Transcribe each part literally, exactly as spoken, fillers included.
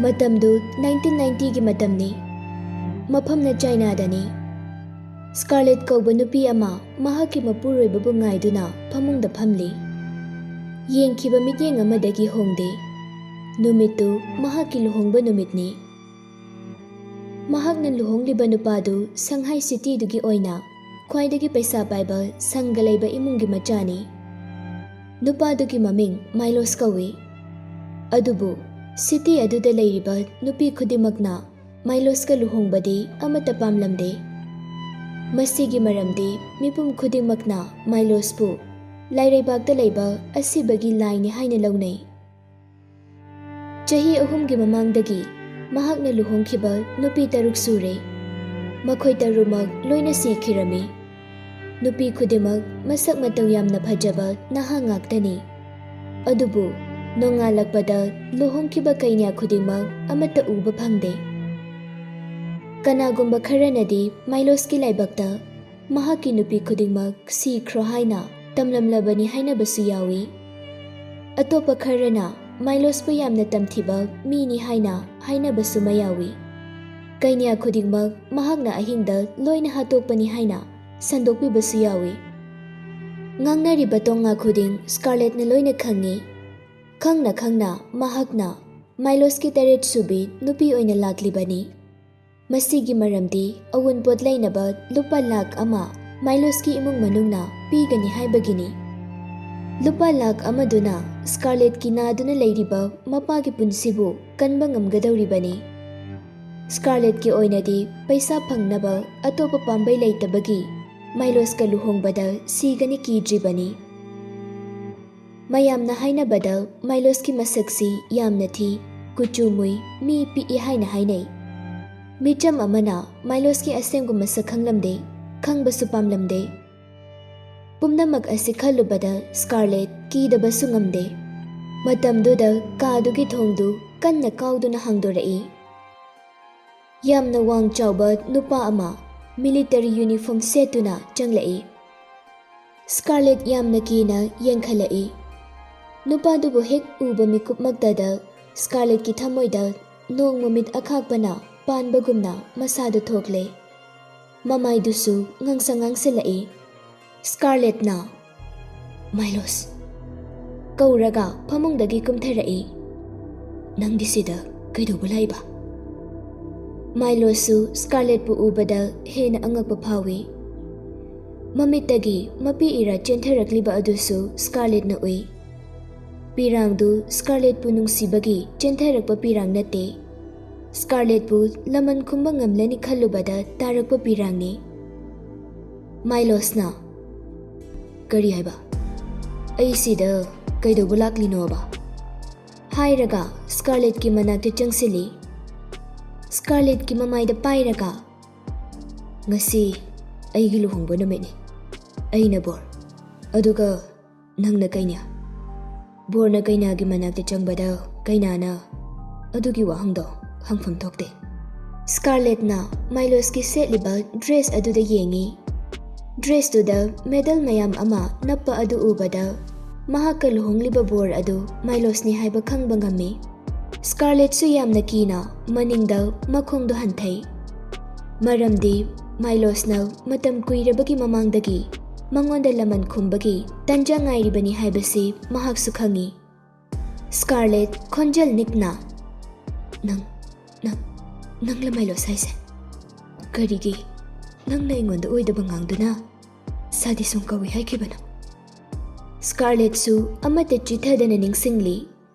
ꯃꯇꯝꯗꯨ ꯅꯥꯏꯟꯇꯤꯟ ꯅꯥꯏꯟꯇꯤꯒꯤ ꯃꯇꯝꯅꯤ꯫ ꯃꯐꯝꯅ ꯆꯥꯏꯅꯥꯗꯅꯤ꯫ ꯁ꯭ꯀꯥꯔꯂꯦꯠ ꯀꯧꯕ ꯅꯨꯄꯤ ꯑꯃ ꯃꯍꯥꯛꯀꯤ ꯃꯄꯨꯔꯣꯏꯕꯕꯨ ꯉꯥꯏꯗꯨꯅ ꯐꯃꯨꯡꯗ ꯐꯝꯂꯤ꯫ ꯌꯦꯡꯈꯤꯕ ꯃꯤꯠꯌꯦꯡ ꯑꯃꯗꯒꯤ ꯍꯣꯡꯗꯦ꯫ ꯅꯨꯃꯤꯠꯇꯨ ꯃꯍꯥꯛꯀꯤ ꯂꯨꯍꯣꯡꯕ ꯅꯨꯃꯤꯠꯅꯤ꯫ ꯃꯍꯥꯛꯅ ꯂꯨꯍꯣꯡꯂꯤꯕ ꯅꯨꯄꯥꯗꯨ ꯁꯪꯍꯥꯏ ꯁꯤꯇꯤꯗꯨꯒꯤ ꯑꯣꯏꯅ ꯈ꯭ꯋꯥꯏꯗꯒꯤ ꯄꯩꯁꯥ ꯄꯥꯏꯕ ꯁꯪꯒ ꯂꯩꯕ ꯏꯃꯨꯡꯒꯤ ꯃꯆꯥꯅꯤ꯫ ꯅꯨꯄꯥꯗꯨꯒꯤ ꯃꯃꯤꯡ ꯃꯥꯏꯂꯣꯁ ꯀꯧꯏ꯫ ꯑꯗꯨꯕꯨ ꯁꯤꯇꯤ ꯑꯗꯨꯗ ꯂꯩꯔꯤꯕ ꯅꯨꯄꯤ ꯈꯨꯗꯤꯡꯃꯛꯅ ꯃꯥꯏꯂꯣꯁꯀ ꯂꯨꯍꯣꯡꯕꯗꯤ ꯑꯃꯠꯇ ꯄꯥꯝꯂꯝꯗꯦ꯫ ꯃꯁꯤꯒꯤ ꯃꯔꯝꯗꯤ ꯃꯤꯄꯨꯝ ꯈꯨꯗꯤꯡꯃꯛꯅ ꯃꯥꯏꯂꯣꯁꯄꯨ ꯂꯥꯏꯔꯩꯕꯥꯛꯇ ꯂꯩꯕ ꯑꯁꯤꯕꯒꯤ ꯂꯥꯏꯅꯤ ꯍꯥꯏꯅ ꯂꯧꯅꯩ꯫ ꯆꯍꯤ ꯑꯍꯨꯝꯒꯤ ꯃꯃꯥꯡꯗꯒꯤ ꯃꯍꯥꯛꯅ ꯂꯨꯍꯣꯡꯈꯤꯕ ꯅꯨꯄꯤ ꯇꯔꯨꯛ ꯁꯨꯔꯦ꯫ ꯃꯈꯣꯏ ꯇꯔꯨꯃꯛ ꯂꯣꯏꯅ ꯁꯤꯈꯤꯔꯝꯃꯤ꯫ ꯅꯨꯄꯤ ꯈꯨꯗꯤꯡꯃꯛ ꯃꯁꯛ ꯃꯇꯧ ꯌꯥꯝꯅ ꯐꯖꯕ ꯅꯍꯥ ꯉꯥꯛꯇꯅꯤ꯫ ꯑꯗꯨꯕꯨ ꯅꯣꯡꯉꯥꯜꯂꯛꯄꯗ ꯂꯨꯍꯣꯡꯈꯤꯕ ꯀꯩꯅ꯭ꯌꯥ ꯈꯨꯗꯤꯡꯃꯛ ꯑꯃꯠꯇ ꯎꯕ ꯐꯪꯗꯦ꯫ ꯀꯅꯥꯒꯨꯝꯕ ꯈꯔꯅꯗꯤ ꯃꯥꯏꯂꯣꯁꯀꯤ ꯂꯥꯏꯕꯛꯇ ꯃꯍꯥꯛꯀꯤ ꯅꯨꯄꯤ ꯈꯨꯗꯤꯡꯃꯛ ꯁꯤꯈ꯭ꯔꯣ ꯍꯥꯏꯅ ꯇꯝꯂꯝꯂꯕꯅꯤ ꯍꯥꯏꯅꯕꯁꯨ ꯌꯥꯎꯏ꯫ ꯑꯇꯣꯞꯄ ꯈꯔꯅ ꯃꯥꯏꯂꯣꯁꯄꯨ ꯌꯥꯝꯅ ꯇꯝꯊꯤꯕ ꯃꯤꯅꯤ ꯍꯥꯏꯅ ꯍꯥꯏꯅꯕꯁꯨ ꯃꯌꯥꯎꯏ꯫ ꯀꯩꯅ꯭ꯌꯥ ꯈꯨꯗꯤꯡꯃꯛ ꯃꯍꯥꯛꯅ ꯑꯍꯤꯡꯗ ꯂꯣꯏꯅ ꯍꯥꯠꯇꯣꯛꯄꯅꯤ ꯍꯥꯏꯅ ꯁꯟꯗꯣꯛꯄꯤꯕꯁꯨ ꯌꯥꯎꯏ꯫ ꯉꯥꯡꯅꯔꯤꯕ ꯇꯣꯉꯥ ꯈꯨꯗꯤꯡ ꯁ꯭ꯀꯥꯔꯂꯦꯠꯅ ꯂꯣꯏꯅ ꯈꯪꯏ꯫ ꯈꯪꯅ ꯈꯪꯅ ꯃꯍꯥꯛꯅ ꯃꯥꯏꯂꯣꯁꯀꯤ ꯇꯔꯦꯠ ꯁꯨꯕꯤ ꯅꯨꯄꯤ ꯑꯣꯏꯅ ꯂꯥꯛꯂꯤꯕꯅꯤ꯫ ꯃꯁꯤꯒꯤ ꯃꯔꯝꯗꯤ ꯑꯋꯨꯟꯄꯣꯠ ꯂꯩꯅꯕ ꯂꯨꯄꯥ ꯂꯥꯈ ꯑꯃ ꯃꯥꯏꯂꯣꯁꯀꯤ ꯏꯃꯨꯡ ꯃꯅꯨꯡꯅ ꯄꯤꯒꯅꯤ ꯍꯥꯏꯕꯒꯤꯅꯤ꯫ ꯂꯨꯄꯥ ꯂꯥꯈ ꯑꯃꯗꯨꯅ ꯁ꯭ꯀꯥꯔꯂꯦꯠꯀꯤ ꯅꯥꯗꯨꯅ ꯂꯩꯔꯤꯕ ꯃꯄꯥꯒꯤ ꯄꯨꯟꯁꯤꯕꯨ ꯀꯟꯕ ꯉꯝꯒꯗꯧꯔꯤꯕꯅꯤ꯫ ꯁ꯭ꯀꯥꯔꯂꯦꯠꯀꯤ ꯑꯣꯏꯅꯗꯤ ꯄꯩꯁꯥ ꯐꯪꯅꯕ ꯑꯇꯣꯞꯄ ꯄꯥꯝꯕꯩ ꯂꯩꯇꯕꯒꯤ ꯃꯥꯏꯂꯣꯁꯀ ꯂꯨꯍꯣꯡꯕꯗ ꯁꯤꯒꯅꯤ ꯀꯤꯗ꯭ꯔꯤꯕꯅꯤ꯫ ꯃꯌꯥꯝꯅ ꯍꯥꯏꯅꯕꯗ ꯃꯥꯏꯂꯣꯁꯀꯤ ꯃꯁꯛꯁꯤ ꯌꯥꯝꯅ ꯊꯤ, ꯀꯨꯆꯨ ꯃꯨꯏ, ꯃꯤ ꯄꯤꯛꯏ ꯍꯥꯏꯅ ꯍꯥꯏꯅꯩ꯫ ꯃꯤꯆꯝ ꯑꯃꯅ ꯃꯥꯏꯂꯣꯁꯀꯤ ꯑꯁꯦꯡꯕ ꯃꯁꯛ ꯈꯪꯂꯝꯗꯦ, ꯈꯪꯕꯁꯨ ꯄꯥꯝꯂꯝꯗꯦ꯫ ꯄꯨꯝꯅꯃꯛ ꯑꯁꯤ ꯈꯜꯂꯨꯕꯗ ꯁ꯭ꯀꯥꯔꯂꯦꯠ ꯀꯤꯗꯕꯁꯨ ꯉꯝꯗꯦ꯫ ꯃꯇꯝꯗꯨꯗ ꯀꯥꯗꯨꯒꯤ ꯊꯣꯡꯗꯨ ꯀꯟꯅ ꯀꯥꯎꯗꯨꯅ ꯍꯥꯡꯗꯣꯔꯛꯏ꯫ ꯌꯥꯝꯅ ꯋꯥꯡ ꯆꯥꯎꯕ ꯅꯨꯄꯥ ꯑꯃ ꯃꯤꯂꯤꯇꯔꯤ ꯌꯨꯅꯤꯐꯣꯔꯝ ꯁꯦꯠꯇꯨꯅ ꯆꯪꯂꯛꯏ꯫ ꯁ꯭ꯀꯥꯔꯂꯦꯠ ꯌꯥꯝꯅ ꯀꯤꯅ ꯌꯦꯡꯈꯠꯂꯛꯏ꯫ ꯅꯨꯄꯥꯗꯨꯕꯨ ꯍꯦꯛ ꯎꯕ ꯃꯤꯀꯨꯞꯃꯛꯇꯗ ꯁ꯭ꯀꯥꯔꯂꯦꯠꯀꯤ ꯊꯃꯣꯏꯗ ꯅꯣꯡ ꯃꯃꯤꯠ ꯑꯈꯥꯛꯄꯅ ꯄꯥꯟꯕꯒꯨꯝꯅ ꯃꯁꯥꯗꯨ ꯊꯣꯛꯂꯦ꯫ ꯃꯃꯥꯏꯗꯨꯁꯨ ꯉꯥꯡꯁꯪ ꯉꯥꯡꯁꯤꯜꯂꯛꯏ꯫ ꯁ꯭ꯀꯥꯔꯂꯦꯠꯅ, "ꯃꯥꯏꯂꯣꯁ!" ꯀꯧꯔꯒ ꯐꯃꯨꯡꯗꯒꯤ ꯀꯨꯝꯊꯔꯛꯏ꯫ "ꯅꯪꯗꯤ ꯁꯤꯗ ꯀꯩꯗꯧꯕ ꯂꯥꯛꯏꯕ?" ꯃꯥꯏꯂꯣꯁꯁꯨ ꯁ꯭ꯀꯥꯔꯂꯦꯠꯄꯨ ꯎꯕꯗ ꯍꯦꯟꯅ ꯑꯉꯛꯄ ꯐꯥꯎꯏ꯫ ꯃꯃꯤꯠꯇꯒꯤ ꯃꯄꯤ ꯏꯔꯥ ꯆꯦꯟꯊꯔꯛꯂꯤꯕ ꯑꯗꯨꯁꯨ ꯁ꯭ꯀꯥꯔꯂꯦꯠꯅ ꯎꯏ꯫ ꯄꯤꯔꯥꯡꯗꯨ ꯁ꯭ꯀꯥꯔꯂꯦꯠꯄꯨ ꯅꯨꯡꯁꯤꯕꯒꯤ ꯆꯦꯟꯊꯔꯛꯄ ꯄꯤꯔꯥꯡ ꯅꯠꯇꯦ꯫ ꯁ꯭ꯀꯥꯔꯂꯦꯠꯄꯨ ꯂꯃꯟ ꯈꯨꯝꯕ ꯉꯝꯂꯅꯤ ꯈꯜꯂꯨꯕꯗ ꯇꯥꯔꯛꯄ ꯄꯤꯔꯥꯡꯅꯤ꯫ ꯃꯥꯏꯂꯣꯁꯅ, "ꯀꯔꯤ ꯍꯥꯏꯕ? ꯑꯩ ꯁꯤꯗ ꯀꯩꯗꯧꯕ ꯂꯥꯛꯂꯤꯅꯣꯕ?" ꯍꯥꯏꯔꯒ ꯁ꯭ꯀꯥꯔꯂꯦꯠꯀꯤ ꯃꯅꯥꯛꯇ ꯆꯪꯁꯤꯜꯂꯤ꯫ ꯁ꯭ꯀꯥꯔꯂꯦꯠꯀꯤ ꯃꯃꯥꯏꯗ ꯄꯥꯏꯔꯒ, "ꯉꯁꯤ ꯑꯩꯒꯤ ꯂꯨꯍꯣꯡꯕ ꯅꯨꯃꯤꯠꯅꯤ꯫ ꯑꯩꯅ ꯕꯣꯔ, ꯑꯗꯨꯒ ꯅꯪꯅ ꯀꯩꯅꯥ꯫ ꯕꯣꯔꯅ ꯀꯩꯅꯥꯒꯤ ꯃꯅꯥꯛꯇ ꯆꯪꯕꯗ ꯀꯩꯅꯥꯅ ꯑꯗꯨꯒꯤ ꯋꯥꯍꯪꯗꯣ ꯍꯪꯐꯝ ꯊꯣꯛꯇꯦ꯫" ꯁ꯭ꯀꯥꯔꯂꯦꯠꯅ ꯃꯥꯏꯂꯣꯁꯀꯤ ꯁꯦꯠꯂꯤꯕ ꯗ꯭ꯔꯦꯁ ꯑꯗꯨꯗ ꯌꯦꯡꯉꯤ꯫ ꯗ꯭ꯔꯦꯁꯇꯨꯗ ꯃꯦꯗꯜ ꯃꯌꯥꯝ ꯑꯃ ꯅꯞꯄ ꯑꯗꯨ ꯎꯕꯗ ꯃꯍꯥꯛꯀ ꯂꯨꯍꯣꯡꯂꯤꯕ ꯕꯣꯔ ꯑꯗꯨ ꯃꯥꯏꯂꯣꯁꯅꯤ ꯍꯥꯏꯕ ꯈꯪꯕ ꯉꯝꯃꯤ꯫ ꯁ꯭ꯀꯥꯔꯂꯦꯠꯁꯨ ꯌꯥꯝꯅ ꯀꯤꯅ ꯃꯅꯤꯡꯗ ꯃꯈꯣꯡꯗꯨ ꯍꯟꯊꯩ꯫ ꯃꯔꯝꯗꯤ ꯃꯥꯏꯂꯣꯁꯅ ꯃꯇꯝ ꯀꯨꯏꯔꯕꯒꯤ ꯃꯃꯥꯡꯗꯒꯤ ꯃꯉꯣꯟꯗ ꯂꯃꯟ ꯈꯨꯝꯕꯒꯤ ꯇꯟꯖꯥ ꯉꯥꯏꯔꯤꯕꯅꯤ ꯍꯥꯏꯕꯁꯤ ꯃꯍꯥꯛꯁꯨ ꯈꯪꯏ꯫ ꯁ꯭ꯀꯥꯔꯂꯦꯠ ꯈꯣꯟꯖꯦꯜ ꯅꯤꯛꯅ, "ꯅꯪ, ꯅꯪ, ꯅꯪ ꯂꯃꯥꯏꯂꯣꯁ ꯍꯥꯏꯁꯦ? ꯀꯔꯤꯒꯤ ꯅꯪꯅ ꯑꯩꯉꯣꯟꯗ ꯑꯣꯏꯗꯕ ꯉꯥꯡꯗꯨꯅ ꯁꯥꯗꯤꯁꯣꯡ ꯀꯧꯏ ꯍꯥꯏꯈꯤꯕꯅꯣ?" ꯁ꯭ꯀꯥꯔꯂꯦꯠꯁꯨ ꯑꯃꯠꯇ ꯆꯤꯊꯗꯅ ꯅꯤꯡꯁꯤꯡꯂꯤ꯫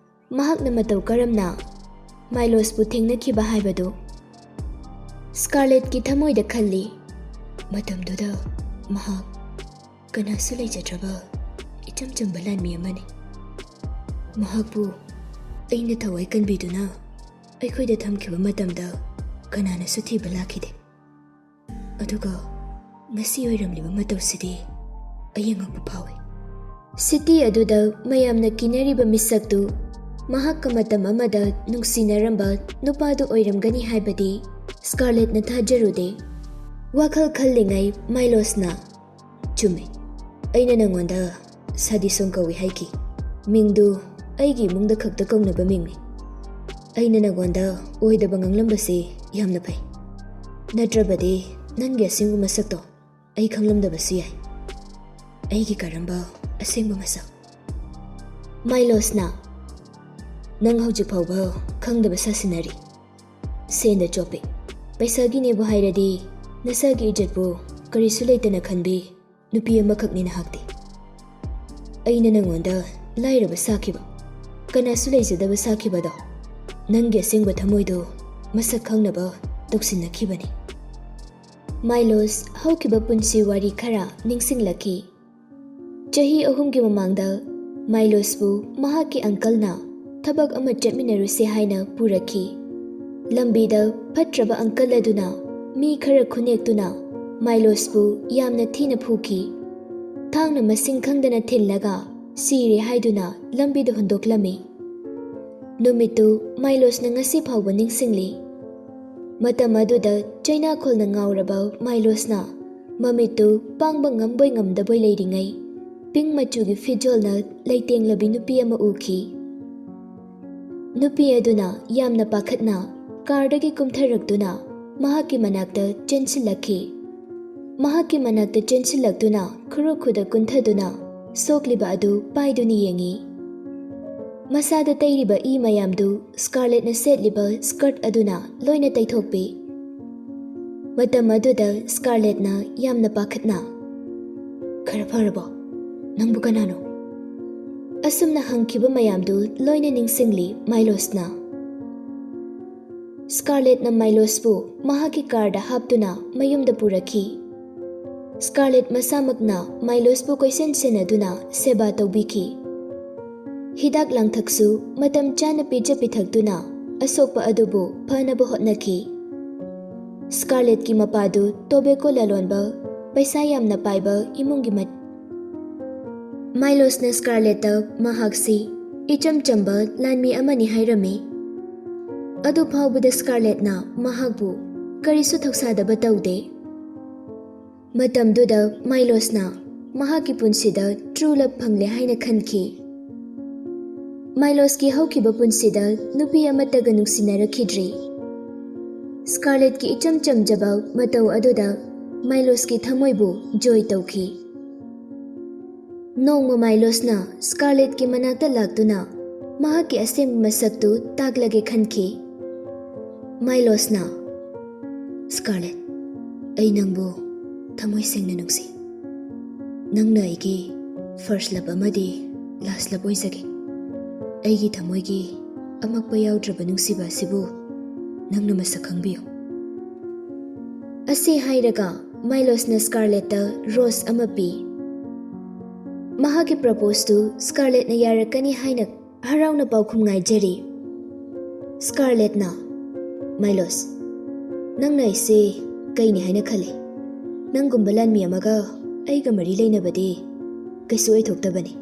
ꯃꯍꯥꯛꯅ ꯃꯇꯧ ꯀꯔꯝꯅ ꯃꯥꯏꯂꯣꯁꯄꯨ ꯊꯦꯡꯅꯈꯤꯕ ꯍꯥꯏꯕꯗꯨ꯫ ꯁ꯭ꯀꯥꯔꯂꯦꯠꯀꯤ ꯊꯃꯣꯏꯗ ꯈꯜꯂꯤ, "ꯃꯇꯝꯗꯨꯗ ꯃꯍꯥꯛ ꯀꯅꯥꯁꯨ ꯂꯩꯖꯗ꯭ꯔꯕ ꯏꯆꯝ ꯆꯝꯕ ꯂꯥꯟꯃꯤ ꯑꯃꯅꯤ꯫ ꯃꯍꯥꯛꯄꯨ ꯑꯩꯅ ꯊꯋꯥꯏ ꯀꯟꯕꯤꯗꯨꯅ ꯑꯩꯈꯣꯏꯗ ꯊꯝꯈꯤꯕ ꯃꯇꯝꯗ ꯀꯅꯥꯅꯁꯨ ꯊꯤꯕ ꯂꯥꯛꯈꯤꯗꯦ꯫ ꯑꯗꯨꯒ ꯉꯁꯤ ꯑꯣꯏꯔꯝꯂꯤꯕ ꯃꯇꯧꯁꯤꯗꯤ ꯑꯩ ꯑꯉꯛꯄ ꯐꯥꯎꯏ꯫" ꯁꯤꯇꯤ ꯑꯗꯨꯗ ꯃꯌꯥꯝꯅ ꯀꯤꯅꯔꯤꯕ ꯃꯤꯁꯛꯇꯨ ꯃꯍꯥꯛꯀ ꯃꯇꯝ ꯑꯃꯗ ꯅꯨꯡꯁꯤꯅꯔꯝꯕ ꯅꯨꯄꯥꯗꯨ ꯑꯣꯏꯔꯝꯒꯅꯤ ꯍꯥꯏꯕꯗꯤ ꯁ꯭ꯀꯥꯔꯂꯦꯠꯅ ꯊꯥꯖꯔꯨꯗꯦ꯫ ꯋꯥꯈꯜ ꯈꯜꯂꯤꯉꯩ ꯃꯥꯏꯂꯣꯁꯅ, "ꯆꯨꯝꯃꯤ, ꯑꯩꯅ ꯅꯪꯉꯣꯟꯗ ꯁꯥꯗꯤꯁꯣꯡ ꯀꯧꯏ ꯍꯥꯏꯈꯤ꯫ ꯃꯤꯡꯗꯨ ꯑꯩꯒꯤ ꯏꯃꯨꯡꯗ ꯈꯛꯇ ꯀꯧꯅꯕ ꯃꯤꯡꯅꯤ꯫ ꯑꯩꯅ ꯅꯉꯣꯟꯗ ꯑꯣꯏꯗꯕ ꯉꯥꯡꯂꯝꯕꯁꯤ ꯌꯥꯝꯅ ꯐꯩ꯫ ꯅꯠꯇ꯭ꯔꯕꯗꯤ ꯅꯪꯒꯤ ꯑꯁꯦꯡꯕ ꯃꯁꯛꯇꯣ ꯑꯩ ꯈꯪꯂꯝꯗꯕꯁꯨ ꯌꯥꯏ꯫ ꯑꯩꯒꯤ ꯀꯔꯝꯕ ꯑꯁꯦꯡꯕ ꯃꯁꯛ? ꯃꯥꯏꯂꯣꯁꯅ, ꯅꯪ ꯍꯧꯖꯤꯛ ꯐꯥꯎꯕ ꯈꯪꯗꯕ ꯁꯥꯁꯤꯟꯅꯔꯤ꯫ ꯁꯦꯟꯗ ꯆꯣꯞꯄꯤ꯫ ꯄꯩꯁꯥꯒꯤꯅꯦꯕꯨ ꯍꯥꯏꯔꯗꯤ ꯅꯁꯥꯒꯤ ꯏꯖꯠꯄꯨ ꯀꯔꯤꯁꯨ ꯂꯩꯇꯅ ꯈꯟꯕꯤ ꯅꯨꯄꯤ ꯑꯃꯈꯛꯅꯤ ꯅꯍꯥꯛꯇꯤ꯫ ꯑꯩꯅ ꯅꯉꯣꯟꯗ ꯂꯥꯏꯔꯕ ꯁꯥꯈꯤꯕ, ꯀꯅꯥꯁꯨ ꯂꯩꯖꯗꯕ ꯁꯥꯈꯤꯕꯗꯣ ꯅꯪꯒꯤ ꯑꯁꯦꯡꯕ ꯊꯃꯣꯏꯗꯨ ꯃꯁꯛ ꯈꯪꯅꯕ ꯇꯧꯁꯤꯟꯅꯈꯤꯕꯅꯤ꯫ ꯃꯥꯏꯂꯣꯁ ꯍꯧꯈꯤꯕ ꯄꯨꯟꯁꯤ ꯋꯥꯔꯤ ꯈꯔ ꯅꯤꯡꯁꯤꯡꯂꯛꯈꯤ꯫ ꯆꯍꯤ ꯑꯍꯨꯝꯒꯤ ꯃꯃꯥꯡꯗ ꯃꯥꯏꯂꯣꯁꯄꯨ ꯃꯍꯥꯛꯀꯤ ꯑꯪꯀꯜꯅ ꯊꯕꯛ ꯑꯃ ꯆꯠꯃꯤꯟꯅꯔꯨꯁꯦ ꯍꯥꯏꯅ ꯄꯨꯔꯛꯈꯤ꯫ ꯂꯝꯕꯤꯗ ꯐꯠꯇ꯭ꯔꯕ ꯑꯪꯀꯜ ꯑꯗꯨꯅ ꯃꯤ ꯈꯔ ꯈꯨꯅꯦꯛꯇꯨꯅ ꯃꯥꯏꯂꯣꯁꯄꯨ ꯌꯥꯝꯅ ꯊꯤꯅ ꯐꯨꯈꯤ꯫ ꯊꯥꯡꯅ ꯃꯁꯤꯡ ꯈꯪꯗꯅ ꯊꯤꯜꯂꯒ ꯁꯤꯔꯦ ꯍꯥꯏꯗꯨꯅ ꯂꯝꯕꯤꯗ ꯍꯨꯟꯗꯣꯛꯂꯝꯃꯤ꯫ ꯅꯨꯃꯤꯠꯇꯨ ꯃꯥꯏꯂꯣꯁꯅ ꯉꯁꯤ ꯐꯥꯎꯕ ꯅꯤꯡꯁꯤꯡꯂꯤ꯫ ꯃꯇꯝ ꯑꯗꯨꯗ ꯆꯩꯅꯥꯈꯣꯜꯅ ꯉꯥꯎꯔꯕ ꯃꯥꯏꯂꯣꯁꯅ ꯃꯃꯤꯠꯇꯨ ꯄꯥꯡꯕ ꯉꯝꯕꯣꯏ ꯉꯝꯗꯕꯣꯏ ꯂꯩꯔꯤꯉꯩ, ꯄꯤꯡ ꯃꯆꯨꯒꯤ ꯐꯤꯖꯣꯜꯅ ꯂꯩꯇꯦꯡꯂꯕꯤ ꯅꯨꯄꯤ ꯑꯃ ꯎꯈꯤ꯫ ꯅꯨꯄꯤ ꯑꯗꯨꯅ ꯌꯥꯝꯅ ꯄꯥꯈꯠꯅ ꯀꯥꯔꯗꯒꯤ ꯀꯨꯝꯊꯔꯛꯇꯨꯅ ꯃꯍꯥꯛꯀꯤ ꯃꯅꯥꯛꯇ ꯆꯦꯟꯁꯤꯜꯂꯛꯈꯤ꯫ ꯃꯍꯥꯛꯀꯤ ꯃꯅꯥꯛꯇ ꯆꯦꯟꯁꯤꯜꯂꯛꯇꯨꯅ ꯈꯨꯔꯨ ꯈꯨꯗ ꯀꯨꯟꯊꯗꯨꯅ ꯁꯣꯛꯂꯤꯕ ꯑꯗꯨ ꯄꯥꯏꯗꯨꯅ ꯌꯦꯡꯉꯤ꯫ ꯃꯁꯥꯗ ꯇꯩꯔꯤꯕ ꯏ ꯃꯌꯥꯝꯗꯨ ꯁ꯭ꯀꯥꯔꯂꯦꯠꯅ ꯁꯦꯠꯂꯤꯕ ꯁ꯭ꯀꯔꯠ ꯑꯗꯨꯅ ꯂꯣꯏꯅ ꯇꯩꯊꯣꯛꯄꯤ꯫ ꯃꯇꯝ ꯑꯗꯨꯗ ꯁ꯭ꯀꯥꯔꯂꯦꯠꯅ ꯌꯥꯝꯅ ꯄꯥꯈꯠꯅ, "ꯈꯔ ꯐꯔꯕꯣ? ꯅꯪꯕꯨ ꯀꯅꯥꯅꯣ?" ꯑꯁꯨꯝꯅ ꯍꯪꯈꯤꯕ ꯃꯌꯥꯝꯗꯨ ꯂꯣꯏꯅ ꯅꯤꯡꯁꯤꯡꯂꯤ ꯃꯥꯏꯂꯣꯁꯅ꯫ ꯁ꯭ꯀꯥꯔꯂꯦꯠꯅ ꯃꯥꯏꯂꯣꯁꯄꯨ ꯃꯍꯥꯛꯀꯤ ꯀꯥꯔꯗ ꯍꯥꯞꯇꯨꯅ ꯃꯌꯨꯝꯗ ꯄꯨꯔꯛꯈꯤ꯫ ꯁ꯭ꯀꯥꯔꯂꯦꯠ ꯃꯁꯥꯃꯛꯅ ꯃꯥꯏꯂꯣꯁꯄꯨ ꯀꯣꯏꯁꯦꯟ ꯁꯦꯟꯅꯗꯨꯅ ꯁꯦꯕꯥ ꯇꯧꯕꯤꯈꯤ꯫ ꯍꯤꯗꯥꯛ ꯂꯥꯡꯊꯛꯁꯨ ꯃꯇꯝ ꯆꯥꯅ ꯄꯤꯖ ꯄꯤꯊꯛꯇꯨꯅ ꯑꯁꯣꯛꯄ ꯑꯗꯨꯕꯨ ꯐꯅꯕ ꯍꯣꯠꯅꯈꯤ꯫ ꯁ꯭ꯀꯥꯔꯂꯦꯠꯀꯤ ꯃꯄꯥꯗꯨ ꯇꯣꯕꯦꯀꯣ ꯂꯂꯣꯟꯕ, ꯄꯩꯁꯥ ꯌꯥꯝꯅ ꯄꯥꯏꯕ ꯏꯃꯨꯡꯒꯤ ꯃ-, ꯃꯥꯏꯂꯣꯁꯅ ꯁ꯭ꯀꯥꯔꯂꯦꯠꯇ ꯃꯍꯥꯛꯁꯤ ꯏꯆꯝ ꯆꯝꯕ ꯂꯥꯟꯃꯤ ꯑꯃꯅꯤ ꯍꯥꯏꯔꯝꯃꯤ꯫ ꯑꯗꯨ ꯐꯥꯎꯕꯗ ꯁ꯭ꯀꯥꯔꯂꯦꯠꯅ ꯃꯍꯥꯛꯄꯨ ꯀꯔꯤꯁꯨ ꯊꯧꯁꯥꯗꯕ ꯇꯧꯗꯦ꯫ ꯃꯇꯝꯗꯨꯗ ꯃꯥꯏꯂꯣꯁꯅ ꯃꯍꯥꯛꯀꯤ ꯄꯨꯟꯁꯤꯗ true love ꯐꯪꯂꯦ ꯍꯥꯏꯅ ꯈꯟꯈꯤ꯫ ꯃꯥꯏꯂꯣꯁꯀꯤ ꯍꯧꯈꯤꯕ ꯄꯨꯟꯁꯤꯗ ꯅꯨꯄꯤ ꯑꯃꯠꯇꯒ ꯅꯨꯡꯁꯤꯅꯔꯛꯈꯤꯗ꯭ꯔꯤ꯫ ꯁ꯭ꯀꯥꯔꯂꯦꯠꯀꯤ ꯏꯆꯝ ꯆꯝꯖꯕ ꯃꯇꯧ ꯑꯗꯨꯗ ꯃꯥꯏꯂꯣꯁꯀꯤ ꯊꯃꯣꯏꯕꯨ ꯖꯣꯏ ꯇꯧꯈꯤ꯫ ꯅꯣꯡꯃ ꯃꯥꯏꯂꯣꯁꯅ ꯁ꯭ꯀꯥꯔꯂꯦꯠꯀꯤ ꯃꯅꯥꯛꯇ ꯂꯥꯛꯇꯨꯅ ꯃꯍꯥꯛꯀꯤ ꯑꯁꯦꯡꯕ ꯃꯁꯛꯇꯨ ꯇꯥꯛꯂꯒꯦ ꯈꯟꯈꯤ꯫ ꯃꯥꯏꯂꯣꯁꯅ, "ꯁ꯭ꯀꯥꯔꯂꯦꯠ, ꯑꯩ ꯅꯪꯕꯨ ꯊꯃꯣꯏ ꯁꯦꯡꯅ ꯅꯨꯡꯁꯤ꯫ ꯅꯪꯅ ꯑꯩꯒꯤ first love ꯑꯃꯗꯤ last love ꯑꯣꯏꯖꯒꯦ꯫ ꯑꯩꯒꯤ ꯊꯃꯣꯏꯒꯤ ꯑꯃꯛꯄ ꯌꯥꯎꯗ꯭ꯔꯕ ꯅꯨꯡꯁꯤꯕ ꯑꯁꯤꯕꯨ ꯅꯪꯅ ꯃꯁꯛ ꯈꯪꯕꯤꯌꯨ"꯫ ꯑꯁꯤ ꯍꯥꯏꯔꯒ ꯃꯥꯏꯂꯣꯁꯅ ꯁ꯭ꯀꯥꯔꯂꯦꯠꯇ ꯔꯣꯁ ꯑꯃ ꯄꯤ꯫ ꯃꯍꯥꯛꯀꯤ ꯄ꯭ꯔꯄꯣꯁꯇꯨ ꯁ꯭ꯀꯥꯔꯂꯦꯠꯅ ꯌꯥꯔꯛꯀꯅꯤ ꯍꯥꯏꯅ ꯍꯔꯥꯎꯅ ꯄꯥꯎꯈꯨꯝ ꯉꯥꯏꯖꯔꯤ꯫ ꯁ꯭ꯀꯥꯔꯂꯦꯠꯅ, "ꯃꯥꯏꯂꯣꯁ, ꯅꯪꯅ ꯑꯩꯁꯦ ꯀꯩꯅꯤ ꯍꯥꯏꯅ ꯈꯜꯂꯤ? ꯅꯪꯒꯨꯝꯕ ꯂꯥꯟꯃꯤ ꯑꯃꯒ ꯑꯩꯒ ꯃꯔꯤ ꯂꯩꯅꯕꯗꯤ ꯀꯩꯁꯨ ꯑꯣꯏꯊꯣꯛꯇꯕꯅꯤ꯫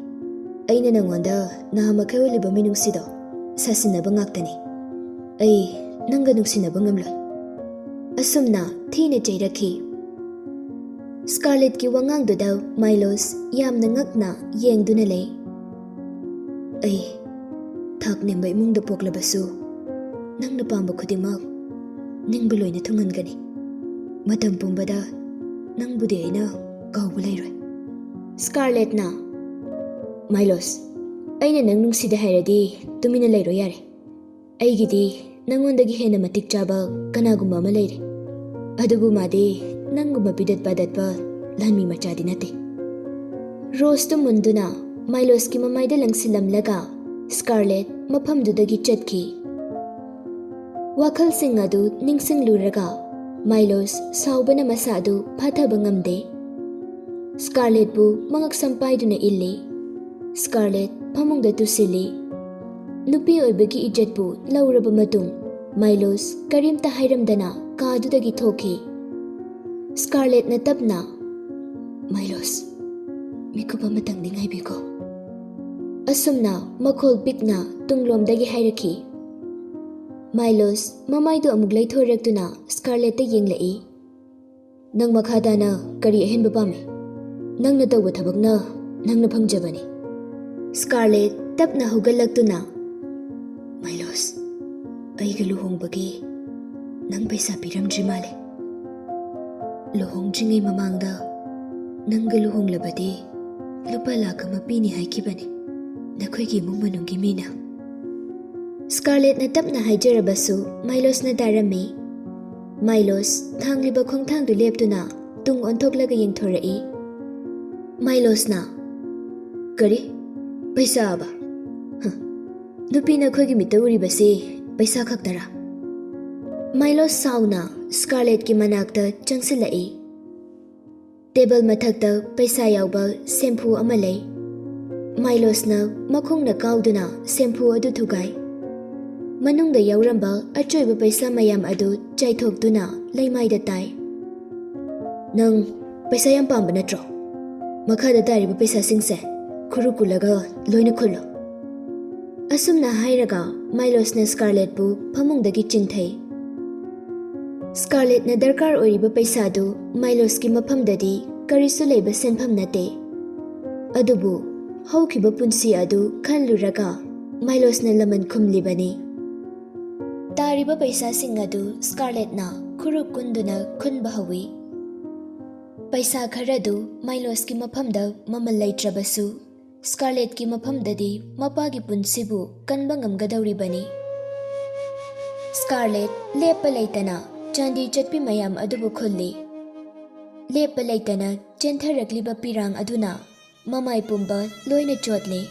ꯑꯩꯅ ꯅꯪꯉꯣꯟꯗ ꯅꯍꯥꯃꯈꯩ ꯎꯠꯂꯤꯕ ꯃꯤꯅꯨꯡꯁꯤꯗꯣ ꯁꯥꯁꯤꯟꯅꯕ ꯉꯥꯛꯇꯅꯤ꯫ ꯑꯩ ꯅꯪꯒ ꯅꯨꯡꯁꯤꯅꯕ ꯉꯝꯂꯣꯏ"꯫ ꯑꯁꯨꯝꯅ ꯊꯤꯅ ꯆꯩꯔꯛꯈꯤ꯫ ꯁ꯭ꯀꯥꯔꯂꯦꯠꯀꯤ ꯋꯥꯉꯥꯡꯗꯨꯗ ꯃꯥꯏꯂꯣꯁ ꯌꯥꯝꯅ ꯉꯛꯅ ꯌꯦꯡꯗꯨꯅ ꯂꯩ꯫ "ꯑꯩ ꯊꯥꯛ ꯅꯦꯝꯕ ꯏꯃꯨꯡꯗ ꯄꯣꯛꯂꯕꯁꯨ, ꯅꯪꯅ ꯄꯥꯝꯕ ꯈꯨꯗꯤꯡꯃꯛ ꯅꯤꯡꯕ ꯂꯣꯏꯅ ꯊꯨꯡꯍꯟꯒꯅꯤ꯫ ꯃꯇꯝ ꯄꯨꯝꯕꯗ ꯅꯪꯕꯨꯗꯤ ꯑꯩꯅ ꯀꯥꯎꯕ ꯂꯩꯔꯣꯏ"꯫ ꯁ꯭ꯀꯥꯔꯂꯦꯠꯅ, "ꯃꯥꯏꯂꯣꯁ, ꯑꯩꯅ ꯅꯪ ꯅꯨꯡꯁꯤꯗꯦ ꯍꯥꯏꯔꯗꯤ ꯇꯨꯃꯤꯟꯅ ꯂꯩꯔꯣ ꯌꯥꯔꯦ꯫ ꯑꯩꯒꯤꯗꯤ ꯅꯪꯉꯣꯟꯗꯒꯤ ꯍꯦꯟꯅ ꯃꯇꯤꯛ ꯆꯥꯕ ꯀꯅꯥꯒꯨꯝꯕ ꯑꯃ ꯂꯩꯔꯦ꯫ ꯑꯗꯨꯕꯨ ꯃꯥꯗꯤ ꯅꯪꯒꯨꯝꯕ ꯄꯤꯗꯠ ꯄꯥꯗꯠꯄ ꯂꯥꯟꯃꯤ ꯃꯆꯥꯗꯤ ꯅꯠꯇꯦ"꯫ ꯔꯣꯁꯇꯨ ꯃꯨꯟꯗꯨꯅ ꯃꯥꯏꯂꯣꯁꯀꯤ ꯃꯃꯥꯏꯗ ꯂꯪꯁꯤꯜꯂꯝꯂꯒ ꯁ꯭ꯀꯥꯔꯂꯦꯠ ꯃꯐꯝꯗꯨꯗꯒꯤ ꯆꯠꯈꯤ꯫ ꯋꯥꯈꯜꯁꯤꯡ ꯑꯗꯨ ꯅꯤꯡꯁꯤꯡꯂꯨꯔꯒ ꯃꯥꯏꯂꯣꯁ ꯁꯥꯎꯕꯅ ꯃꯁꯥ ꯑꯗꯨ ꯐꯥꯊꯕ ꯉꯝꯗꯦ꯫ ꯁ꯭ꯀꯥꯔꯂꯦꯠꯄꯨ ꯃꯉꯛꯁꯝ ꯄꯥꯏꯗꯨꯅ ꯏꯜꯂꯤ꯫ ꯁ꯭ꯀꯥꯔꯂꯦꯠ ꯐꯃꯨꯡꯗ ꯇꯨꯁꯤꯜꯂꯤ꯫ ꯅꯨꯄꯤ ꯑꯣꯏꯕꯒꯤ ꯏꯖꯠꯄꯨ ꯂꯧꯔꯕ ꯃꯇꯨꯡ ꯃꯥꯏꯂꯣꯁ ꯀꯔꯤꯝꯇ ꯍꯥꯏꯔꯝꯗꯅ ꯀꯥꯗꯨꯗꯒꯤ ꯊꯣꯛꯈꯤ꯫ ꯁ꯭ꯀꯥꯔꯂꯦꯠꯅ ꯇꯞꯅ, "ꯃꯥꯏꯂꯣꯁ, ꯃꯤꯀꯨꯞ ꯑꯃꯇꯪꯗꯤ ꯉꯥꯏꯕꯤꯈꯣ"꯫ ꯑꯁꯨꯝꯅ ꯃꯈꯣꯜ ꯄꯤꯛꯅ ꯇꯨꯡꯂꯣꯝꯗꯒꯤ ꯍꯥꯏꯔꯛꯈꯤ꯫ ꯃꯥꯏꯂꯣꯁ ꯃꯃꯥꯏꯗꯨ ꯑꯃꯨꯛ ꯂꯩꯊꯣꯔꯛꯇꯨꯅ ꯁ꯭ꯀꯥꯔꯂꯦꯠꯇ ꯌꯦꯡꯂꯛꯏ꯫ "ꯅꯪ ꯃꯈꯥ ꯇꯥꯅ ꯀꯔꯤ ꯑꯍꯦꯟꯕ ꯄꯥꯝꯃꯤ? ꯅꯪꯅ ꯇꯧꯕ ꯊꯕꯛꯅ ꯅꯪꯅ ꯐꯪꯖꯕꯅꯤ"꯫ ꯁ꯭ꯀꯥꯔꯂꯦꯠ ꯇꯞꯅ ꯍꯧꯒꯠꯂꯛꯇꯨꯅ, "ꯃꯥꯏꯂꯣꯁ, ꯑꯩꯒ ꯂꯨꯍꯣꯡꯕꯒꯤ ꯅꯪ ꯄꯩꯁꯥ ꯄꯤꯔꯝꯗ꯭ꯔꯤ ꯃꯥꯜꯂꯦ꯫ ꯂꯨꯍꯣꯡꯗ꯭ꯔꯤꯉꯩ ꯃꯃꯥꯡꯗ ꯅꯪꯒ ꯂꯨꯍꯣꯡꯂꯕꯗꯤ ꯂꯨꯄꯥ ꯂꯥꯈ ꯑꯃ ꯄꯤꯅꯤ ꯍꯥꯏꯈꯤꯕꯅꯤ ꯅꯈꯣꯏꯒꯤ ꯏꯃꯨꯡ ꯃꯅꯨꯡꯒꯤ ꯃꯤꯅ꯫" ꯁ꯭ꯀꯥꯔꯂꯦꯠꯅ ꯇꯞꯅ ꯍꯥꯏꯖꯔꯕꯁꯨ ꯃꯥꯏꯂꯣꯁꯅ ꯇꯥꯔꯝꯃꯤ꯫ ꯃꯥꯏꯂꯣꯁ ꯊꯥꯡꯂꯤꯕ ꯈꯣꯡꯊꯥꯡꯗꯨ ꯂꯦꯞꯇꯨꯅ ꯇꯨꯡ ꯑꯣꯟꯊꯣꯛꯂꯒ ꯌꯦꯡꯊꯣꯔꯛꯏ꯫ ꯃꯥꯏꯂꯣꯁꯅ, "ꯀꯔꯤ? ꯄꯩꯁꯥ ꯑꯕ? ꯍ, ꯅꯨꯄꯤ ꯅꯈꯣꯏꯒꯤ ꯃꯤꯠꯇ ꯎꯔꯤꯕꯁꯤ ꯄꯩꯁꯥ ꯈꯛꯇꯔꯥ?" ꯃꯥꯏꯂꯣꯁ ꯁꯥꯎꯅ ꯁ꯭ꯀꯥꯔꯂꯦꯠꯀꯤ ꯃꯅꯥꯛꯇ ꯆꯪꯁꯤꯜꯂꯛꯏ꯫ ꯇꯦꯕꯜ ꯃꯊꯛꯇ ꯄꯩꯁꯥ ꯌꯥꯎꯕ ꯁꯦꯝꯐꯨ ꯑꯃ ꯂꯩ꯫ ꯃꯥꯏꯂꯣꯁꯅ ꯃꯈꯣꯡꯅ ꯀꯥꯎꯗꯨꯅ ꯁꯦꯝꯐꯨ ꯑꯗꯨ ꯊꯨꯒꯥꯏ꯫ ꯃꯅꯨꯡꯗ ꯌꯥꯎꯔꯝꯕ ꯑꯆꯣꯏꯕ ꯄꯩꯁꯥ ꯃꯌꯥꯝ ꯑꯗꯨ ꯆꯥꯏꯊꯣꯛꯇꯨꯅ ꯂꯩꯃꯥꯏꯗ ꯇꯥꯏ꯫ "ꯅꯪ ꯄꯩꯁꯥ ꯌꯥꯝ ꯄꯥꯝꯕ ꯅꯠꯇ꯭ꯔꯣ? ꯃꯈꯥꯗ ꯇꯥꯔꯤꯕ ꯄꯩꯁꯥꯁꯤꯡꯁꯦ ꯈꯨꯔꯨ ꯀꯨꯜꯂꯒ ꯂꯣꯏꯅ ꯈꯨꯜꯂꯣ꯫" ꯑꯁꯨꯝꯅ ꯍꯥꯏꯔꯒ ꯃꯥꯏꯂꯣꯁꯅ ꯁ꯭ꯀꯥꯔꯂꯦꯠꯄꯨ ꯐꯃꯨꯡꯗꯒꯤ ꯆꯤꯡꯊꯩ꯫ ꯁ꯭ꯀꯥꯔꯂꯦꯠꯅ ꯗꯔꯀꯥꯔ ꯑꯣꯏꯔꯤꯕ ꯄꯩꯁꯥꯗꯨ ꯃꯥꯏꯂꯣꯁꯀꯤ ꯃꯐꯝꯗꯗꯤ ꯀꯔꯤꯁꯨ ꯂꯩꯕ ꯁꯦꯟꯐꯝ ꯅꯠꯇꯦ꯫ ꯑꯗꯨꯕꯨ ꯍꯧꯈꯤꯕ ꯄꯨꯟꯁꯤ ꯑꯗꯨ ꯈꯜꯂꯨꯔꯒ ꯃꯥꯏꯂꯣꯁꯅ ꯂꯃꯟ ꯈꯨꯝꯂꯤꯕꯅꯤ꯫ ꯇꯥꯔꯤꯕ ꯄꯩꯁꯥꯁꯤꯡ ꯑꯗꯨ ꯁ꯭ꯀꯥꯔꯂꯦꯠꯅ ꯈꯨꯔꯨ ꯀꯨꯟꯗꯨꯅ ꯈꯨꯟꯕ ꯍꯧꯏ꯫ ꯄꯩꯁꯥ ꯈꯔꯗꯨ ꯃꯥꯏꯂꯣꯁꯀꯤ ꯃꯐꯝꯗ ꯃꯃꯜ ꯂꯩꯇ꯭ꯔꯕꯁꯨ, ꯁ꯭ꯀꯥꯔꯂꯦꯠꯀꯤ ꯃꯐꯝꯗꯗꯤ ꯃꯄꯥꯒꯤ ꯄꯨꯟꯁꯤꯕꯨ ꯀꯟꯕ ꯉꯝꯒꯗꯧꯔꯤꯕꯅꯤ꯫ ꯁ꯭ꯀꯥꯔꯂꯦꯠ ꯂꯦꯞꯄ ꯂꯩꯇꯅ ꯆꯥꯟꯗꯤ ꯆꯠꯄꯤ ꯃꯌꯥꯝ ꯑꯗꯨꯕꯨ ꯈꯨꯜꯂꯤ꯫ ꯂꯦꯞꯄ ꯂꯩꯇꯅ ꯆꯦꯟꯊꯔꯛꯂꯤꯕ ꯄꯤꯔꯥꯡ ꯑꯗꯨꯅ ꯃꯃꯥꯏ ꯄꯨꯝꯕ ꯂꯣꯏꯅ ꯆꯣꯠꯂꯦ꯫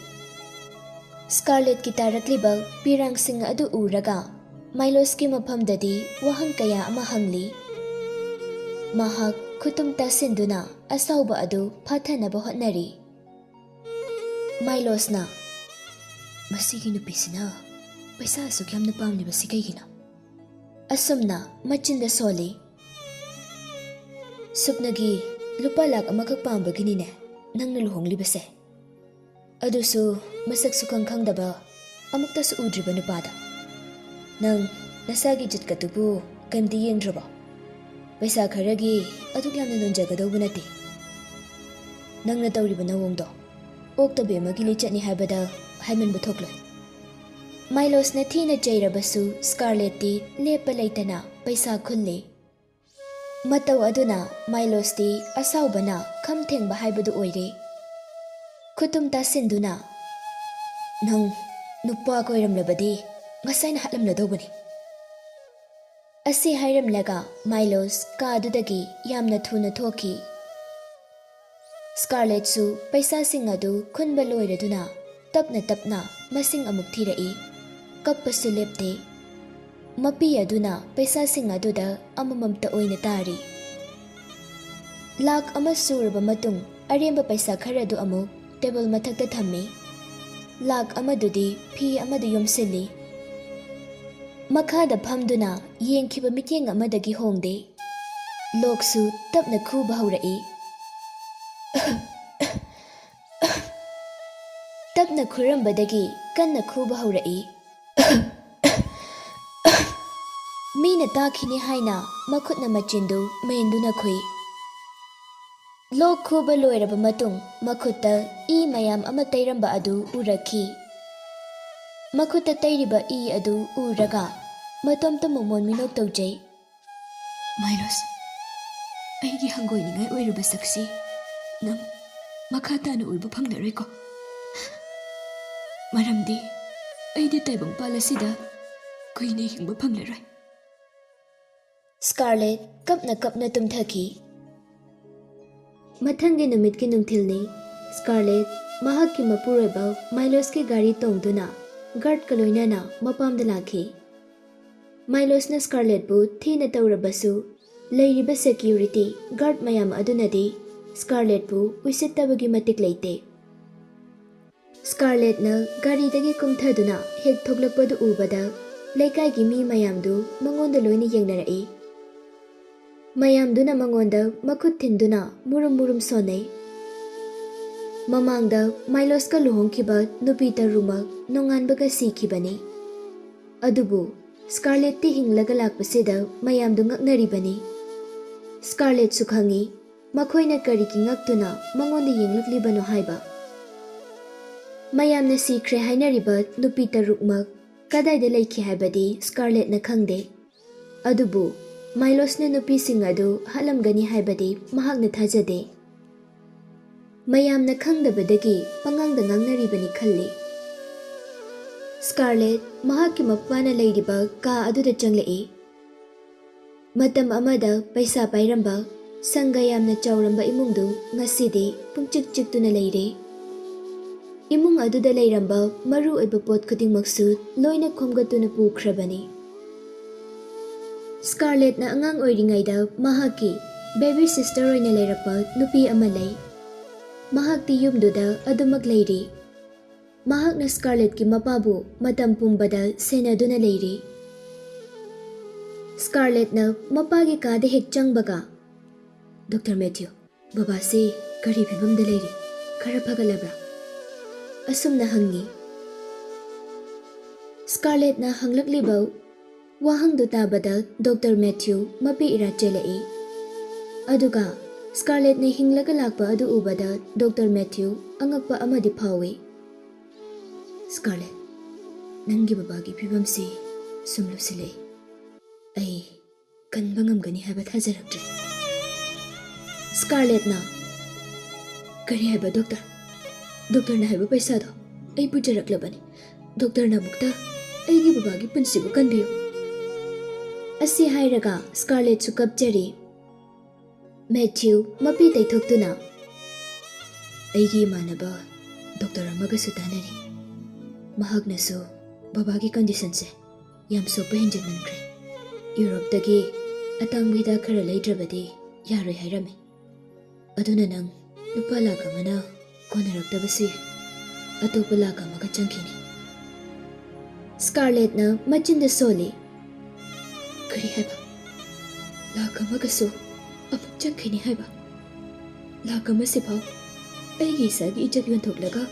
ꯁ꯭ꯀꯥꯔꯂꯦꯠꯀꯤ ꯇꯥꯔꯛꯂꯤꯕ ꯄꯤꯔꯥꯡꯁꯤꯡ ꯑꯗꯨ ꯎꯔꯒ ꯃꯥꯏꯂꯣꯁꯀꯤ ꯃꯐꯝꯗꯗꯤ ꯋꯥꯍꯪ ꯀꯌꯥ ꯑꯃ ꯍꯪꯂꯤ꯫ ꯃꯍꯥꯛ ꯈꯨꯇꯨꯝ ꯇꯥꯁꯤꯟꯗꯨꯅ ꯑꯁꯥꯎꯕ ꯑꯗꯨ ꯐꯥꯊꯅꯕ ꯍꯣꯠꯅꯔꯤ꯫ ꯃꯥꯏꯂꯣꯁꯅ, "ꯃꯁꯤꯒꯤ ꯅꯨꯄꯤꯁꯤꯅ ꯄꯩꯁꯥ ꯑꯁꯨꯛ ꯌꯥꯝꯅ ꯄꯥꯝꯂꯤꯕꯁꯤ ꯀꯩꯒꯤꯅꯣ?" ꯑꯁꯨꯝꯅ ꯃꯆꯤꯟꯗ ꯁꯣꯜꯂꯤ꯫ "ꯁꯨꯞꯅꯒꯤ ꯂꯨꯄꯥ ꯂꯥꯈ ꯑꯃꯈꯛ ꯄꯥꯝꯕꯒꯤꯅꯤꯅꯦ ꯅꯪꯅ ꯂꯨꯍꯣꯡꯂꯤꯕꯁꯦ? ꯑꯗꯨꯁꯨ ꯃꯁꯛ ꯁꯨꯈꯪ ꯈꯪꯗꯕ, ꯑꯃꯨꯛꯇꯁꯨ ꯎꯗ꯭ꯔꯤꯕ ꯅꯨꯄꯥꯗ꯫ ꯅꯪ ꯅꯁꯥꯒꯤ ꯖꯤꯠꯀꯗꯨꯕꯨ ꯀꯔꯤꯝꯇ ꯌꯦꯡꯗ꯭ꯔꯕꯣ? ꯄꯩꯁꯥ ꯈꯔꯒꯤ ꯑꯗꯨꯛ ꯌꯥꯝꯅ ꯅꯣꯟꯖꯒꯗꯧꯕ ꯅꯠꯇꯦ ꯅꯪꯅ ꯇꯧꯔꯤꯕ ꯅꯑꯣꯡꯗꯣ꯫ ꯑꯣꯛꯇꯕꯤ ꯑꯃꯒꯤ ꯂꯤꯆꯠꯅꯤ ꯍꯥꯏꯕꯗ ꯍꯥꯏꯃꯟꯕ ꯊꯣꯛꯂꯣꯏ꯫ ꯃꯥꯏꯂꯣꯁꯅ ꯊꯤꯅ ꯆꯩꯔꯕꯁꯨ ꯁ꯭ꯀꯥꯔꯂꯦꯠꯇꯤ ꯂꯦꯞꯄ ꯂꯩꯇꯅ ꯄꯩꯁꯥ ꯈꯨꯜꯂꯤ꯫ ꯃꯇꯧ ꯑꯗꯨꯅ ꯃꯥꯏꯂꯣꯁꯇꯤ ꯑꯁꯥꯎꯕꯅ ꯈꯝ ꯊꯦꯡꯕ ꯍꯥꯏꯕꯗꯨ ꯑꯣꯏꯔꯦ꯫ ꯈꯨꯇꯨꯝ ꯇꯥꯁꯤꯟꯗꯨꯅ, "ꯅꯪ ꯅꯨꯄꯥ ꯀꯣꯏꯔꯝꯂꯕꯗꯤ ꯉꯁꯥꯏꯅ ꯍꯥꯠꯂꯝꯂꯗꯧꯕꯅꯤ"꯫ ꯑꯁꯤ ꯍꯥꯏꯔꯝꯂꯒ ꯃꯥꯏꯂꯣꯁ ꯀꯥꯗꯨꯗꯒꯤ ꯌꯥꯝꯅ ꯊꯨꯅ ꯊꯣꯛꯈꯤ꯫ ꯁ꯭ꯀꯥꯔꯂꯦꯠꯁꯨ ꯄꯩꯁꯥꯁꯤꯡ ꯑꯗꯨ ꯈꯨꯟꯕ ꯂꯣꯏꯔꯗꯨꯅ ꯇꯞꯅ ꯇꯞꯅ ꯃꯁꯤꯡ ꯑꯃꯨꯛ ꯊꯤꯔꯛꯏ꯫ ꯀꯞꯄꯁꯨ ꯂꯦꯞꯇꯦ꯫ ꯃꯄꯤ ꯑꯗꯨꯅ ꯄꯩꯁꯥꯁꯤꯡ ꯑꯗꯨꯗ ꯑꯃꯃꯝꯇ ꯑꯣꯏꯅ ꯇꯥꯔꯤ꯫ ꯂꯥꯛ ꯑꯃ ꯁꯨꯔꯕ ꯃꯇꯨꯡ ꯑꯔꯦꯝꯕ ꯄꯩꯁꯥ ꯈꯔꯗꯨ ꯑꯃꯨꯛ ꯇꯦꯕꯜ ꯃꯊꯛꯇ ꯊꯝꯃꯤ꯫ ꯂꯥꯛ ꯑꯃꯗꯨꯗꯤ ꯐꯤ ꯑꯃꯗ ꯌꯣꯝꯁꯤꯜꯂꯤ꯫ ꯃꯈꯥꯗ ꯐꯝꯗꯨꯅ ꯌꯦꯡꯈꯤꯕ ꯃꯤꯠꯌꯦꯡ ꯑꯃꯗꯒꯤ ꯍꯣꯡꯗꯦ꯫ ꯂꯣꯛꯁꯨ ꯇꯞꯅ ꯈꯨꯕ ꯍꯧꯔꯛꯏ꯫ ꯇꯞꯅ ꯈꯨꯔꯝꯕꯗꯒꯤ ꯀꯟꯅ ꯈꯨꯕ ꯍꯧꯔꯛꯏ꯫ ꯃꯤꯅ ꯇꯥꯈꯤꯅꯤ ꯍꯥꯏꯅ ꯃꯈꯨꯠꯅ ꯃꯆꯤꯟꯗꯨ ꯃꯦꯟꯗꯨꯅ ꯈꯨꯏ꯫ ꯂꯣꯛ ꯈꯨꯕ ꯂꯣꯏꯔꯕ ꯃꯇꯨꯡ ꯃꯈꯨꯠꯇ ꯏ ꯃꯌꯥꯝ ꯑꯃ ꯇꯩꯔꯝꯕ ꯑꯗꯨ ꯎꯔꯛꯈꯤ꯫ ꯃꯈꯨꯠꯇ ꯇꯩꯔꯤꯕ ꯏ ꯑꯗꯨ ꯎꯔꯒ ꯃꯇꯣꯝꯇ ꯃꯣꯃꯣꯟ ꯃꯤꯅꯣꯛ ꯇꯧꯖꯩ꯫ "ꯃꯥꯏꯂꯣꯁ, ꯑꯩꯒꯤ ꯍꯪꯒꯣꯏꯅꯤꯡꯉꯥꯏ ꯑꯣꯏꯔꯕ ꯁꯛꯁꯤ ꯅꯪ ꯃꯈꯥ ꯇꯥꯅ ꯎꯕ ꯐꯪꯂꯔꯣꯏꯀꯣ? ꯃꯔꯝꯗꯤ ꯑꯩꯗꯤ ꯇꯥꯏꯕꯪꯄꯥꯜ ꯑꯁꯤꯗ ꯀꯨꯏꯅ ꯍꯤꯡꯕ ꯐꯪꯂꯔꯣꯏ"꯫ ꯁ꯭ꯀꯥꯔꯂꯦꯠ ꯀꯞꯅ ꯀꯞꯅ ꯇꯨꯝꯊꯈꯤ꯫ ꯃꯊꯪꯒꯤ ꯅꯨꯃꯤꯠꯀꯤ ꯅꯨꯡꯊꯤꯜꯅꯤ꯫ ꯁ꯭ꯀꯥꯔꯂꯦꯠ ꯃꯍꯥꯛꯀꯤ ꯃꯄꯨꯔꯣꯏꯕ ꯃꯥꯏꯂꯣꯁꯀꯤ ꯒꯥꯔꯤ ꯇꯣꯡꯗꯨꯅ ꯒꯥꯔꯗꯀ ꯂꯣꯏꯅꯅ ꯃꯄꯥꯝꯗ ꯂꯥꯛꯈꯤ꯫ ꯃꯥꯏꯂꯣꯁꯅ ꯁ꯭ꯀꯥꯔꯂꯦꯠꯄꯨ ꯊꯤꯅ ꯇꯧꯔꯕꯁꯨ, ꯂꯩꯔꯤꯕ ꯁꯦꯀ꯭ꯌꯨꯔꯤꯇꯤ ꯒꯥꯔꯗ ꯃꯌꯥꯝ ꯑꯗꯨꯅꯗꯤ ꯁ꯭ꯀꯥꯔꯂꯦꯠꯄꯨ ꯎꯁꯤꯠꯇꯕꯒꯤ ꯃꯇꯤꯛ ꯂꯩꯇꯦ꯫ ꯁ꯭ꯀꯥꯔꯂꯦꯠꯅ ꯒꯥꯔꯤꯗꯒꯤ ꯀꯨꯝꯊꯗꯨꯅ ꯍꯦꯛ ꯊꯣꯛꯂꯛꯄꯗꯨ ꯎꯕꯗ, ꯂꯩꯀꯥꯏꯒꯤ ꯃꯤ ꯃꯌꯥꯝꯗꯨ ꯃꯉꯣꯟꯗ ꯂꯣꯏꯅ ꯌꯦꯡꯅꯔꯛꯏ꯫ ꯃꯌꯥꯝꯗꯨꯅ ꯃꯉꯣꯟꯗ ꯃꯈꯨꯠ ꯊꯤꯟꯗꯨꯅ ꯃꯨꯔꯨꯝ ꯃꯨꯔꯨꯝ ꯁꯣꯟꯅꯩ꯫ ꯃꯃꯥꯡꯗ ꯃꯥꯏꯂꯣꯁꯀ ꯂꯨꯍꯣꯡꯈꯤꯕ ꯅꯨꯄꯤ ꯇꯔꯨꯃꯛ ꯅꯣꯡꯉꯥꯟꯕꯒ ꯁꯤꯈꯤꯕꯅꯤ꯫ ꯑꯗꯨꯕꯨ ꯁ꯭ꯀꯥꯔꯂꯦꯠꯇꯤ ꯍꯤꯡꯂꯒ ꯂꯥꯛꯄꯁꯤꯗ ꯃꯌꯥꯝꯗꯨ ꯉꯛꯅꯔꯤꯕꯅꯤ꯫ ꯁ꯭ꯀꯥꯔꯂꯦꯠꯁꯨ ꯈꯪꯏ, ꯃꯈꯣꯏꯅ ꯀꯔꯤꯒꯤ ꯉꯛꯇꯨꯅ ꯃꯉꯣꯟꯗ ꯌꯦꯡꯂꯛꯂꯤꯕꯅꯣ ꯍꯥꯏꯕ꯫ ꯃꯌꯥꯝꯅ ꯁꯤꯈ꯭ꯔꯦ ꯍꯥꯏꯅꯔꯤꯕ ꯅꯨꯄꯤ ꯇꯔꯨꯛꯃꯛ ꯀꯗꯥꯏꯗ ꯂꯩꯈꯤ ꯍꯥꯏꯕꯗꯤ ꯁ꯭ꯀꯥꯔꯂꯦꯠꯅ ꯈꯪꯗꯦ꯫ ꯑꯗꯨꯕꯨ ꯃꯥꯏꯂꯣꯁꯅ ꯅꯨꯄꯤꯁꯤꯡ ꯑꯗꯨ ꯍꯥꯠꯂꯝꯒꯅꯤ ꯍꯥꯏꯕꯗꯤ ꯃꯍꯥꯛꯅ ꯊꯥꯖꯗꯦ꯫ ꯃꯌꯥꯝꯅ ꯈꯪꯗꯕꯗꯒꯤ ꯄꯉꯥꯡꯗ ꯉꯥꯡꯅꯔꯤꯕꯅꯤ ꯈꯜꯂꯤ꯫ ꯁ꯭ꯀꯥꯔꯂꯦꯠ ꯃꯍꯥꯛꯀꯤ ꯃꯄꯥꯅ ꯂꯩꯔꯤꯕ ꯀꯥ ꯑꯗꯨꯗ ꯆꯪꯂꯛꯏ꯫ ꯃꯇꯝ ꯑꯃꯗ ꯄꯩꯁꯥ ꯄꯥꯏꯔꯝꯕ, ꯁꯪꯒ ꯌꯥꯝꯅ ꯆꯥꯎꯔꯝꯕ ꯏꯃꯨꯡꯗꯨ ꯉꯁꯤꯗꯤ ꯄꯨꯡꯆꯤꯛ ꯆꯤꯛꯇꯨꯅ ꯂꯩꯔꯦ꯫ ꯏꯃꯨꯡ ꯑꯗꯨꯗ ꯂꯩꯔꯝꯕ ꯃꯔꯨ ꯑꯣꯏꯕ ꯄꯣꯠ ꯈꯨꯗꯤꯡꯃꯛꯁꯨ ꯂꯣꯏꯅ ꯈꯣꯝꯒꯠꯇꯨꯅ ꯄꯨꯈ꯭ꯔꯕꯅꯤ꯫ ꯁ꯭ꯀꯥꯔꯂꯦꯠꯅ ꯑꯉꯥꯡ ꯑꯣꯏꯔꯤꯉꯩꯗ ꯃꯍꯥꯛꯀꯤ ꯕꯦꯕꯤ ꯁꯤꯁꯇꯔ ꯑꯣꯏꯅ ꯂꯩꯔꯛꯄ ꯅꯨꯄꯤ ꯑꯃ ꯂꯩ꯫ ꯃꯍꯥꯛꯇꯤ ꯌꯨꯝꯗꯨꯗ ꯑꯗꯨꯃꯛ ꯂꯩꯔꯤ꯫ ꯃꯍꯥꯛꯅ ꯁ꯭ꯀꯥꯔꯂꯦꯠꯀꯤ ꯃꯄꯥꯕꯨ ꯃꯇꯝ ꯄꯨꯝꯕꯗ ꯁꯦꯟꯅꯗꯨꯅ ꯂꯩꯔꯤ꯫ ꯁ꯭ꯀꯥꯔꯂꯦꯠꯅ ꯃꯄꯥꯒꯤ ꯀꯥꯗ ꯍꯦꯛ ꯆꯪꯕꯒ, "ꯗꯣꯛꯇꯔ ꯃꯦꯊ꯭ꯌꯨ, ꯕꯕꯥꯁꯤ ꯀꯔꯤ ꯐꯤꯕꯝꯗ ꯂꯩꯔꯤ? ꯈꯔ ꯐꯒꯠꯂꯕ꯭ꯔꯥ?" ꯑꯁꯨꯝꯅ ꯍꯪꯉꯤ꯫ ꯁ꯭ꯀꯥꯔꯂꯦꯠꯅ ꯍꯪꯂꯛꯂꯤꯕ ꯋꯥꯍꯪꯗꯨ ꯇꯥꯕꯗ ꯗꯣꯛꯇꯔ ꯃꯦꯊ꯭ꯌꯨ ꯃꯄꯤ ꯏꯔꯥ ꯆꯦꯜꯂꯛꯏ꯫ ꯑꯗꯨꯒ ꯁ꯭ꯀꯥꯔꯂꯦꯠꯅ ꯍꯤꯡꯂꯒ ꯂꯥꯛꯄ ꯑꯗꯨ ꯎꯕꯗ ꯗꯣꯛꯇꯔ ꯃꯦꯊ꯭ꯌꯨ ꯑꯉꯛꯄ ꯑꯃꯗꯤ ꯐꯥꯎꯏ꯫ "ꯁ꯭ꯀꯥꯔꯂꯦꯠ, ꯅꯪꯒꯤ ꯕꯕꯥꯒꯤ ꯐꯤꯕꯝꯁꯤ ꯁꯨꯝ ꯂꯨꯁꯤꯜꯂꯛꯏ꯫ ꯑꯩ ꯀꯟꯕ ꯉꯝꯒꯅꯤ ꯍꯥꯏꯕ ꯊꯥꯖꯔꯛꯇ꯭ꯔꯦ꯫" ꯁ꯭ꯀꯥꯔꯂꯦꯠꯅ, "ꯀꯔꯤ ꯍꯥꯏꯕ ꯗꯣꯛꯇꯔ? ꯗꯣꯛꯇꯔꯅ ꯍꯥꯏꯕ ꯄꯩꯁꯥꯗꯣ ꯑꯩ ꯄꯨꯖꯔꯛꯂꯕꯅꯤ꯫ ꯗꯣꯛꯇꯔꯅ ꯑꯃꯨꯛꯇ ꯑꯩꯒꯤ ꯕꯕꯥꯒꯤ ꯄꯨꯟꯁꯤꯕꯨ ꯀꯟꯕꯤꯌꯨ꯫" ꯑꯁꯤ ꯍꯥꯏꯔꯒ ꯁ꯭ꯀꯥꯔꯂꯦꯠꯁꯨ ꯀꯞꯆꯔꯤ꯫ ꯃꯦꯊ꯭ꯌꯨ ꯃꯄꯤ ꯇꯩꯊꯣꯛꯇꯨꯅ, "ꯑꯩꯒꯤ ꯏꯃꯥꯟꯅꯕ ꯗꯣꯛꯇꯔ ꯑꯃꯒꯁꯨ ꯇꯥꯟꯅꯔꯤ꯫ ꯃꯍꯥꯛꯅꯁꯨ ꯕꯕꯥꯒꯤ ꯀꯟꯗꯤꯁꯟꯁꯦ ꯌꯥꯝ ꯁꯣꯛꯄ ꯍꯦꯟꯖꯤꯟꯃꯟꯈ꯭ꯔꯦ꯫ ꯌꯨꯔꯣꯞꯇꯒꯤ ꯑꯇꯥꯡꯕ ꯍꯤꯗꯥꯛ ꯈꯔ ꯂꯩꯗ꯭ꯔꯕꯗꯤ ꯌꯥꯔꯣꯏ ꯍꯥꯏꯔꯝꯃꯤ꯫ ꯑꯗꯨꯅ ꯅꯪ ꯂꯨꯄꯥ ꯂꯥꯈ ꯑꯃꯅ ꯀꯣꯟꯅꯔꯛꯇꯕꯁꯨ ꯌꯥꯏ꯫ ꯑꯇꯣꯞꯄ ꯂꯥꯈ ꯑꯃꯒ ꯆꯪꯈꯤꯅꯤ꯫" ꯁ꯭ꯀꯥꯔꯂꯦꯠꯅ ꯃꯆꯤꯟꯗ ꯁꯣꯜꯂꯤ꯫ "ꯀꯔꯤ ꯍꯥꯏꯕ? ꯂꯥꯈ ꯑꯃꯒꯁꯨ ꯑꯃꯨꯛ ꯆꯪꯈꯤꯅꯤ ꯍꯥꯏꯕ? ꯂꯥꯈ ꯑꯃꯁꯤꯐꯥꯎ ꯑꯩꯒꯤ ꯏꯁꯥꯒꯤ ꯏꯖꯠ ꯌꯣꯟꯊꯣꯛꯂꯒ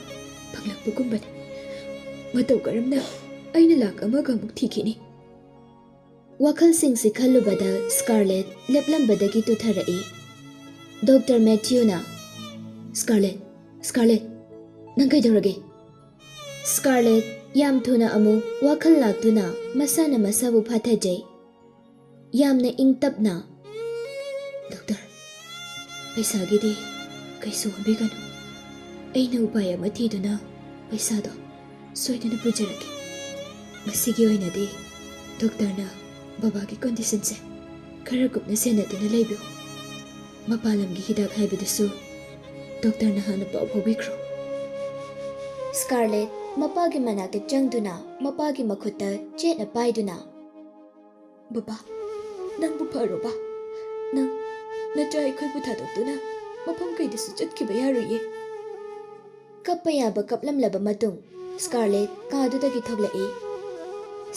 ꯐꯪꯂꯛꯄꯒꯨꯝꯕꯅꯤ꯫ ꯃꯇꯧ ꯀꯔꯝꯅ ꯑꯩꯅ ꯂꯥꯈ ꯑꯃꯒ ꯑꯃꯨꯛ ꯊꯤꯈꯤꯅꯤ?" ꯋꯥꯈꯜꯁꯤꯡꯁꯤ ꯈꯜꯂꯨꯕꯗ ꯁ꯭ꯀꯥꯔꯂꯦꯠ ꯂꯦꯞꯂꯝꯕꯗꯒꯤ ꯇꯨꯊꯔꯛꯏ꯫ ꯗꯣꯛꯇꯔ ꯃꯦꯊ꯭ꯌꯨꯅ, "ꯁ꯭ꯀꯥꯔꯂꯦꯠ, ꯁ꯭ꯀꯥꯔꯂꯦꯠ, ꯅꯪ ꯀꯩꯗꯧꯔꯒꯦ? ꯁ꯭ꯀꯥꯔꯂꯦꯠ ꯌꯥꯝ ꯊꯨꯅ ꯑꯃꯨꯛ ꯋꯥꯈꯜ ꯂꯥꯛꯇꯨꯅ ꯃꯁꯥꯅ ꯃꯁꯥꯕꯨ ꯐꯥꯊꯖꯩ꯫ ꯌꯥꯝꯅ ꯏꯪ ꯇꯞꯅ, "ꯗꯣꯛꯇꯔ, ꯄꯩꯁꯥꯒꯤꯗꯤ ꯀꯩꯁꯨ ꯋꯥꯕꯤꯒꯅꯨ꯫ ꯑꯩꯅ ꯎꯄꯥꯏ ꯑꯃ ꯊꯤꯗꯨꯅ ꯄꯩꯁꯥꯗꯣ ꯁꯣꯏꯗꯅ ꯄꯨꯖꯔꯛꯀꯦ꯫ ꯉꯁꯤꯒꯤ ꯑꯣꯏꯅꯗꯤ ꯗꯣꯛꯇꯔꯅ ꯕꯕꯥꯒꯤ ꯀꯣꯟꯗꯤꯁꯟꯁꯦ ꯈꯔ ꯀꯨꯞꯅ ꯁꯦꯟꯅꯗꯨꯅ ꯂꯩꯕꯤꯌꯨ꯫ ꯃꯄꯥꯟ ꯂꯝꯒꯤ ꯍꯤꯗꯥꯛ ꯍꯥꯏꯕꯗꯨꯁꯨ ꯗꯣꯛꯇꯔꯅ ꯍꯥꯟꯅ ꯄꯥꯎ ꯐꯥꯎꯕꯤꯈ꯭ꯔꯣ꯫" ꯁ꯭ꯀꯥꯔꯂꯦꯠ ꯃꯄꯥꯒꯤ ꯃꯅꯥꯛꯇ ꯆꯪꯗꯨꯅ ꯃꯄꯥꯒꯤ ꯃꯈꯨꯠꯇ ꯆꯦꯠꯅ ꯄꯥꯏꯗꯨꯅ, "ꯕꯕꯥ, ꯅꯪꯕꯨ ꯐꯔꯣꯕ? ꯅꯪ ꯅꯆꯥ ꯑꯩꯈꯣꯏꯕꯨ ꯊꯥꯗꯣꯛꯇꯨꯅ ꯃꯐꯝ ꯀꯩꯗꯁꯨ ꯆꯠꯈꯤꯕ ꯌꯥꯔꯣꯏꯌꯦ꯫" ꯀꯞꯄ ꯌꯥꯕ ꯀꯞꯂꯝꯂꯕ ꯃꯇꯨꯡ ꯁ꯭ꯀꯥꯔꯂꯦꯠ ꯀꯥꯗꯨꯗꯒꯤ ꯊꯣꯛꯂꯛꯏ꯫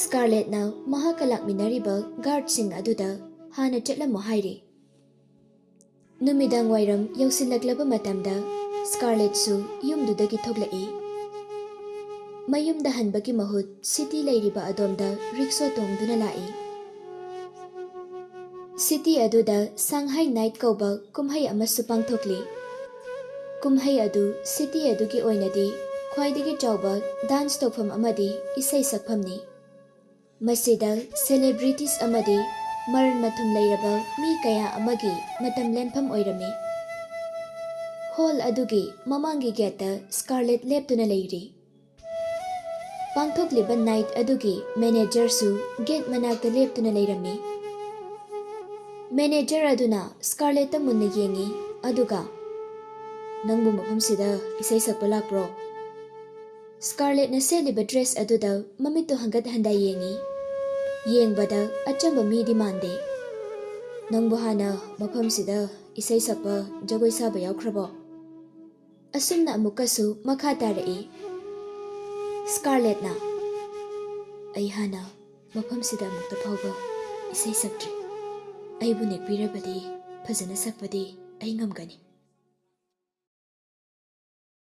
ꯁ꯭ꯀꯥꯔꯂꯦꯠꯅ ꯃꯍꯥꯛꯀ ꯂꯥꯛꯃꯤꯟꯅꯔꯤꯕ ꯒꯥꯔꯗꯁꯤꯡ ꯑꯗꯨꯗ ꯍꯥꯟꯅ ꯆꯠꯂꯝꯃꯨ ꯍꯥꯏꯔꯤ꯫ ꯅꯨꯃꯤꯗꯥꯡ ꯋꯥꯏꯔꯝ ꯌꯧꯁꯤꯜꯂꯛꯂꯕ ꯃꯇꯝꯗ ꯁ꯭ꯀꯥꯔꯂꯦꯠꯁꯨ ꯌꯨꯝꯗꯨꯗꯒꯤ ꯊꯣꯛꯂꯛꯏ꯫ ꯃꯌꯨꯝꯗ ꯍꯟꯕꯒꯤ ꯃꯍꯨꯠ ꯁꯤꯇꯤ ꯂꯩꯔꯤꯕ ꯑꯗꯣꯝꯗ ꯔꯤꯛꯁꯣ ꯇꯣꯡꯗꯨꯅ ꯂꯥꯛꯏ꯫ ꯁꯤꯇꯤ ꯑꯗꯨꯗ ꯁꯥꯡꯍꯥꯏ ꯅꯥꯏꯠ ꯀꯧꯕ ꯀꯨꯝꯍꯩ ꯑꯃꯁꯨ ꯄꯥꯡꯊꯣꯛꯂꯤ꯫ ꯀꯨꯝꯍꯩ ꯑꯗꯨ ꯁꯤꯇꯤ ꯑꯗꯨꯒꯤ ꯑꯣꯏꯅꯗꯤ ꯈ꯭ꯋꯥꯏꯗꯒꯤ ꯆꯥꯎꯕ ꯗꯥꯟꯁ ꯇꯧꯐꯝ ꯑꯃꯗꯤ ꯏꯁꯩ ꯁꯛꯐꯝꯅꯤ꯫ ꯃꯁꯤꯗ ꯁꯦꯂꯦꯕ꯭ꯔꯤꯇꯤꯁ ꯑꯃꯗꯤ ꯃꯔꯟ ꯃꯊꯨꯝ ꯂꯩꯔꯕ ꯃꯤ ꯀꯌꯥ ꯑꯃꯒꯤ ꯃꯇꯝ ꯂꯦꯟꯐꯝ ꯑꯣꯏꯔꯝꯃꯤ꯫ ꯍꯣꯜ ꯑꯗꯨꯒꯤ ꯃꯃꯥꯡꯒꯤ ꯒꯦꯠꯇ ꯁ꯭ꯀꯥꯔꯂꯦꯠ ꯂꯦꯞꯇꯨꯅ ꯂꯩꯔꯤ꯫ ꯄꯥꯡꯊꯣꯛꯂꯤꯕ ꯅꯥꯏꯠ ꯑꯗꯨꯒꯤ ꯃꯦꯅꯦꯖꯔꯁꯨ ꯒꯦꯠ ꯃꯅꯥꯛꯇ ꯂꯦꯞꯇꯨꯅ ꯂꯩꯔꯝꯃꯤ꯫ ꯃꯦꯅꯦꯖꯔ ꯑꯗꯨꯅ ꯁ꯭ꯀꯥꯔꯂꯦꯠꯇ ꯃꯨꯟꯅ ꯌꯦꯡꯉꯤ, ꯑꯗꯨꯒ, "ꯅꯪꯕꯨ ꯃꯐꯝꯁꯤꯗ ꯏꯁꯩ ꯁꯛꯄ ꯂꯥꯛꯄ꯭ꯔꯣ?" ꯁ꯭ꯀꯥꯔꯂꯦꯠꯅ ꯁꯦꯠꯂꯤꯕ ꯗ꯭ꯔꯦꯁ ꯑꯗꯨꯗ ꯃꯃꯤꯠꯇꯨ ꯍꯟꯒꯠ ꯍꯟꯗ ꯌꯦꯡꯉꯤ꯫ ꯌꯦꯡꯕꯗ ꯑꯆꯝꯕ ꯃꯤꯗꯤ ꯃꯥꯟꯗꯦ꯫ "ꯅꯪꯕꯨ ꯍꯥꯟꯅ ꯃꯐꯝꯁꯤꯗ ꯏꯁꯩ ꯁꯛꯄ, ꯖꯒꯣꯏ ꯁꯥꯕ ꯌꯥꯎꯈ꯭ꯔꯕꯣ?" ꯑꯁꯨꯝꯅ ꯑꯃꯨꯛꯀꯁꯨ ꯃꯈꯥ ꯇꯥꯔꯛꯏ꯫ ꯁ꯭ꯀꯥꯔꯂꯦꯠꯅ, "ꯑꯩ ꯍꯥꯟꯅ ꯃꯐꯝꯁꯤꯗ ꯑꯃꯨꯛꯇ ꯐꯥꯎꯕ ꯏꯁꯩ ꯁꯛꯇ꯭ꯔꯤ꯫ ꯑꯩꯕꯨ ꯅꯦꯛꯄꯤꯔꯕꯗꯤ ꯐꯖꯅ ꯁꯛꯄꯗꯤ ꯑꯩ ꯉꯝꯒꯅꯤ꯫"